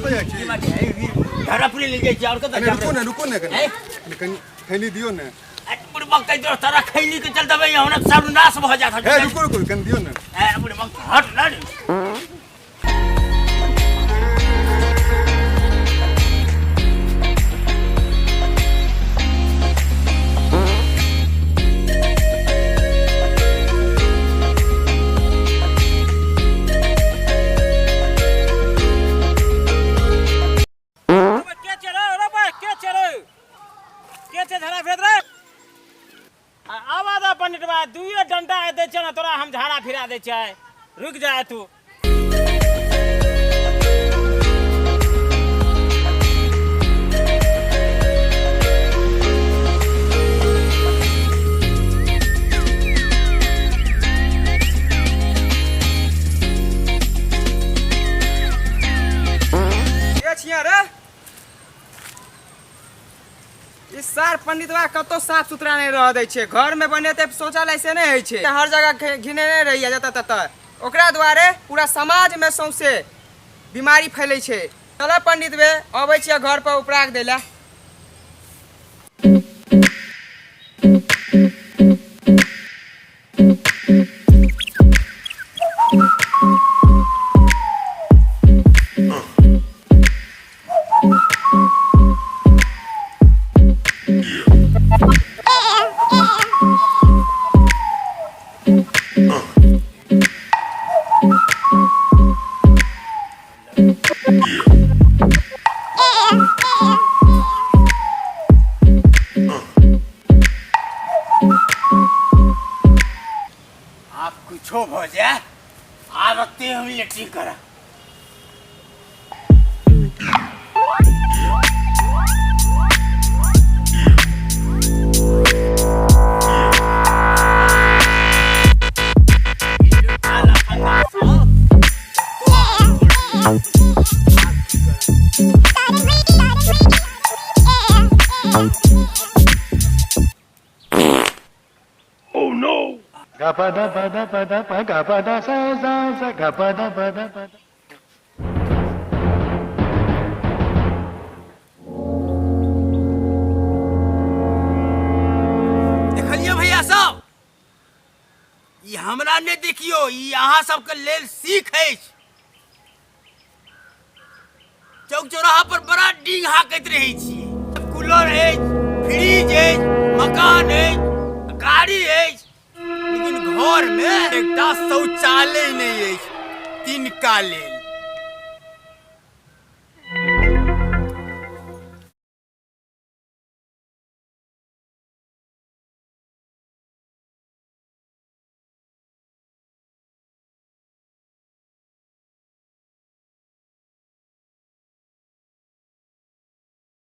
कतऽ जाइ छी? धरापुरी ले जाइ छी आओर कतऽ कनी जायब? रुकू ने, रुकू ने कनी। हैं? कनी कनी खैनी दियौ ने। ए, बुढ़बक कहि तोरा तोरा खैली के चलते भाई हमरा सर्वनाश भऽ जायत। हे, रुकू रुकू, कनी दियौ ने। ए बुढ़बक, हट ना रे। के चलो रे बा, के चलो, के छे झाड़ा फिरत रे? आ आवा दा पंडितवा, दुइयो डंडा दै छै ने तोरा, हम झाड़ा फिरा दै छै, रुक जा तू। के छिया रे? ई सार पंडितवा कतौ साफ सुथरा नहि रह दै छै। घर में बनेतै शौचालय से नहि होइ छै, हर जगह घिनेने रहैया जतऽ ततऽ। ओकरा दुआरे पूरा समाज में सौंसे बीमारी फैलै छै। चलऽ पंडित बे, अबै छियै घर पर उपराग दै लए। आप कुछो भऽ जाए, आब एते हम लेटरिंग करब। Ga pa da pa da pa da pa ga pa da sa sa sa ga pa da pa da pa da. देखलियै भैया सब, ई हमरा नहि देखियौ, ई अहाँ सबके लेल सीख अछि। चौक चौराहा पर बड़ा डींग हाकैत रहै छी, कूलर अछि, फ्रिज अछि, मकान अछि, गाड़ी अछि, लेकिन घर में एकटा शौचालय नहि अछि तिनका लेल।